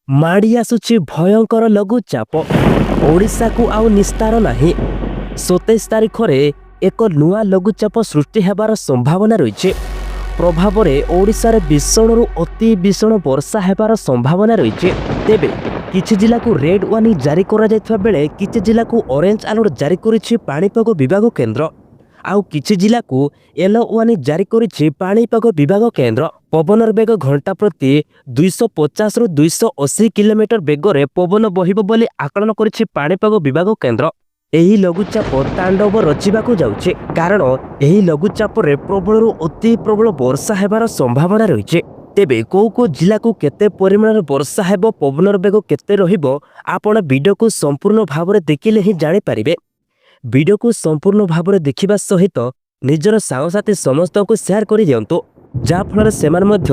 ମାଡ଼ି ଆସୁଛି ଭୟଙ୍କର ଲଘୁଚାପ। ଓଡ଼ିଶାକୁ ଆଉ ନିସ୍ତାର ନାହିଁ। 27 ତାରିଖରେ ଏକ ନୂଆ ଲଘୁଚାପ ସୃଷ୍ଟି ହେବାର ସମ୍ଭାବନା ରହିଛି। ପ୍ରଭାବରେ ଓଡ଼ିଶାରେ ଭୀଷଣରୁ ଅତି ଭୀଷଣ ବର୍ଷା ହେବାର ସମ୍ଭାବନା ରହିଛି। ତେବେ କିଛି ଜିଲ୍ଲାକୁ ରେଡ୍ ୱାର୍ଣ୍ଣିଂ ଜାରି କରାଯାଇଥିବା ବେଳେ କିଛି ଜିଲ୍ଲାକୁ ଅରେଞ୍ଜ ଆଲର୍ଟ ଜାରି କରିଛି ପାଣିପାଗ ବିଭାଗ କେନ୍ଦ୍ର। ଆଉ କିଛି ଜିଲ୍ଲାକୁ ୟେଲୋ ୱାର୍ଣ୍ଣିଂ ଜାରି କରିଛି ପାଣିପାଗ ବିଭାଗ କେନ୍ଦ୍ର। ପବନର ବେଗ ଘଣ୍ଟା ପ୍ରତି 250ରୁ 280 କିଲୋମିଟର ବେଗରେ ପବନ ବହିବ ବୋଲି ଆକଳନ କରିଛି ପାଣିପାଗ ବିଭାଗ କେନ୍ଦ୍ର। ଏହି ଲଘୁଚାପ ତାଣ୍ଡବ ରଚିବାକୁ ଯାଉଛି, କାରଣ ଏହି ଲଘୁଚାପରେ ପ୍ରବଳରୁ ଅତି ପ୍ରବଳ ବର୍ଷା ହେବାର ସମ୍ଭାବନା ରହିଛି। ତେବେ କେଉଁ କେଉଁ ଜିଲ୍ଲାକୁ କେତେ ପରିମାଣରେ ବର୍ଷା ହେବ, ପବନର ବେଗ କେତେ ରହିବ, ଆପଣ ଭିଡ଼ିଓକୁ ସମ୍ପୂର୍ଣ୍ଣ ଭାବରେ ଦେଖିଲେ ହିଁ ଜାଣିପାରିବେ। ଭିଡ଼ିଓକୁ ସମ୍ପୂର୍ଣ୍ଣ ଭାବରେ ଦେଖିବା ସହିତ ନିଜର ସାଙ୍ଗସାଥି ସମସ୍ତଙ୍କୁ ସେୟାର କରିଦିଅନ୍ତୁ, ଯାହାଫଳରେ ସେମାନେ ମଧ୍ୟ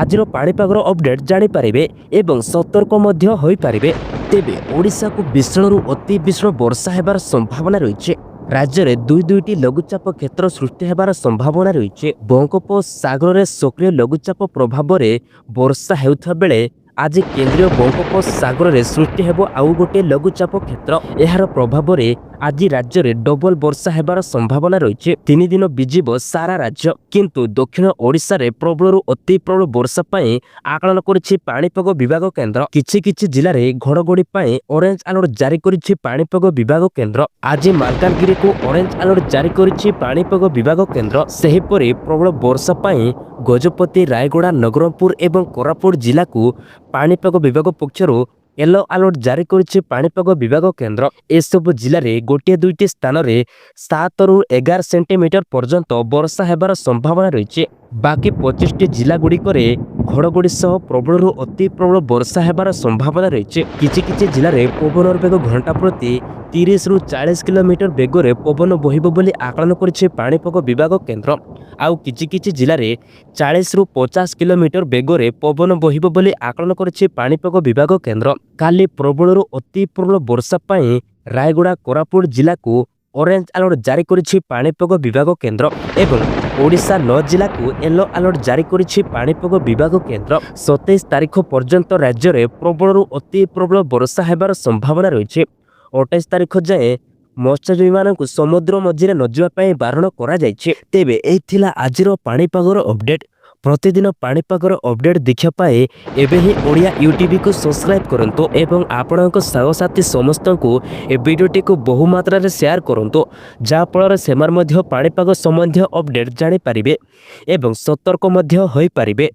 ଆଜିର ପାଣିପାଗର ଅପଡେଟ୍ ଜାଣିପାରିବେ ଏବଂ ସତର୍କ ମଧ୍ୟ ହୋଇପାରିବେ। ତେବେ ଓଡ଼ିଶାକୁ ଭୀଷଣରୁ ଅତି ଭୀଷଣ ବର୍ଷା ହେବାର ସମ୍ଭାବନା ରହିଛି। ରାଜ୍ୟରେ ଦୁଇ ଦୁଇଟି ଲଘୁଚାପ କ୍ଷେତ୍ର ସୃଷ୍ଟି ହେବାର ସମ୍ଭାବନା ରହିଛି। ବଙ୍ଗୋପସାଗରରେ ସକ୍ରିୟ ଲଘୁଚାପ ପ୍ରଭାବରେ ବର୍ଷା ହେଉଥିବା ବେଳେ ଆଜି କେନ୍ଦ୍ରୀୟ ବଙ୍ଗୋପସାଗରରେ ସୃଷ୍ଟି ହେବ ଆଉ ଗୋଟିଏ ଲଘୁଚାପ କ୍ଷେତ୍ର। ଏହାର ପ୍ରଭାବରେ ଆଜି ରାଜ୍ୟରେ ଡବଲ ବର୍ଷା ହେବାର ସମ୍ଭାବନା ରହିଛି। 3 ଦିନ ଭିଜିବ ସାରା ରାଜ୍ୟ। କିନ୍ତୁ ଦକ୍ଷିଣ ଓଡ଼ିଶାରେ ପ୍ରବଳରୁ ଅତି ପ୍ରବଳ ବର୍ଷା ପାଇଁ ଆକଳନ କରିଛି ପାଣିପାଗ ବିଭାଗ କେନ୍ଦ୍ର। କିଛି କିଛି ଜିଲ୍ଲାରେ ଘଡ଼ଘଡ଼ି ପାଇଁ ଅରେଞ୍ଜ ଆଲର୍ଟ ଜାରି କରିଛି ପାଣିପାଗ ବିଭାଗ କେନ୍ଦ୍ର। ଆଜି ମାଲକାନଗିରିକୁ ଅରେଞ୍ଜ ଆଲର୍ଟ ଜାରି କରିଛି ପାଣିପାଗ ବିଭାଗ କେନ୍ଦ୍ର। ସେହିପରି ପ୍ରବଳ ବର୍ଷା ପାଇଁ ଗଜପତି, ରାୟଗଡ଼ା, ନବରଙ୍ଗପୁର ଏବଂ କୋରାପୁଟ ଜିଲ୍ଲାକୁ ପାଣିପାଗ ବିଭାଗ ପକ୍ଷରୁ ୟେଲୋ ଆଲର୍ଟ ଜାରି କରିଛି ପାଣିପାଗ ବିଭାଗ କେନ୍ଦ୍ର। ଏସବୁ ଜିଲ୍ଲାରେ ଗୋଟିଏ ଦୁଇଟି ସ୍ଥାନରେ 7ରୁ 11 ସେଣ୍ଟିମିଟର ପର୍ଯ୍ୟନ୍ତ ବର୍ଷା ହେବାର ସମ୍ଭାବନା ରହିଛି। ବାକି 25ଟି ଜିଲ୍ଲାଗୁଡ଼ିକରେ ଘଡ଼ଘଡ଼ି ସହ ପ୍ରବଳରୁ ଅତି ପ୍ରବଳ ବର୍ଷା ହେବାର ସମ୍ଭାବନା ରହିଛି। କିଛି କିଛି ଜିଲ୍ଲାରେ ପବନର ବେଗ ଘଣ୍ଟା ପ୍ରତି 30ରୁ 40 କିଲୋମିଟର ବେଗରେ ପବନ ବହିବ ବୋଲି ଆକଳନ କରିଛି ପାଣିପାଗ ବିଭାଗ କେନ୍ଦ୍ର। ଆଉ କିଛି କିଛି ଜିଲ୍ଲାରେ 40ରୁ 50 କିଲୋମିଟର ବେଗରେ ପବନ ବହିବ ବୋଲି ଆକଳନ କରିଛି ପାଣିପାଗ ବିଭାଗ କେନ୍ଦ୍ର। କାଲି ପ୍ରବଳରୁ ଅତି ପ୍ରବଳ ବର୍ଷା ପାଇଁ ରାୟଗଡ଼ା, କୋରାପୁଟ ଜିଲ୍ଲାକୁ ଅରେଞ୍ଜ ଆଲର୍ଟ ଜାରି କରିଛି ପାଣିପାଗ ବିଭାଗ କେନ୍ଦ୍ର ଏବଂ ଓଡ଼ିଶା ନଅ ଜିଲ୍ଲାକୁ ୟେଲୋ ଆଲର୍ଟ ଜାରି କରିଛି ପାଣିପାଗ ବିଭାଗ କେନ୍ଦ୍ର। 27 ତାରିଖ ପର୍ଯ୍ୟନ୍ତ ରାଜ୍ୟରେ ପ୍ରବଳରୁ ଅତି ପ୍ରବଳ ବର୍ଷା ହେବାର ସମ୍ଭାବନା ରହିଛି। 28 ତାରିଖ ଯାଏଁ ମତ୍ସ୍ୟଜୀବୀମାନଙ୍କୁ ସମୁଦ୍ର ମଝିରେ ନଯିବା ପାଇଁ ବାରଣ କରାଯାଇଛି। ତେବେ ଏହି ଥିଲା ଆଜିର ପାଣିପାଗର ଅପଡେଟ୍। ପ୍ରତିଦିନ ପାଣିପାଗର ଅପଡେଟ୍ ଦେଖିବା ପାଇଁ ଏବେ ହିଁ ଓଡ଼ିଆ ୟୁଟ୍ୟୁବକୁ ସବସ୍କ୍ରାଇବ୍ କରନ୍ତୁ ଏବଂ ଆପଣଙ୍କ ସାଙ୍ଗସାଥି ସମସ୍ତଙ୍କୁ ଏ ଭିଡ଼ିଓଟିକୁ ବହୁ ମାତ୍ରାରେ ସେୟାର କରନ୍ତୁ, ଯାହାଫଳରେ ସେମାନେ ମଧ୍ୟ ପାଣିପାଗ ସମ୍ବନ୍ଧୀୟ ଅପଡେଟ୍ ଜାଣିପାରିବେ ଏବଂ ସତର୍କ ମଧ୍ୟ ହୋଇପାରିବେ।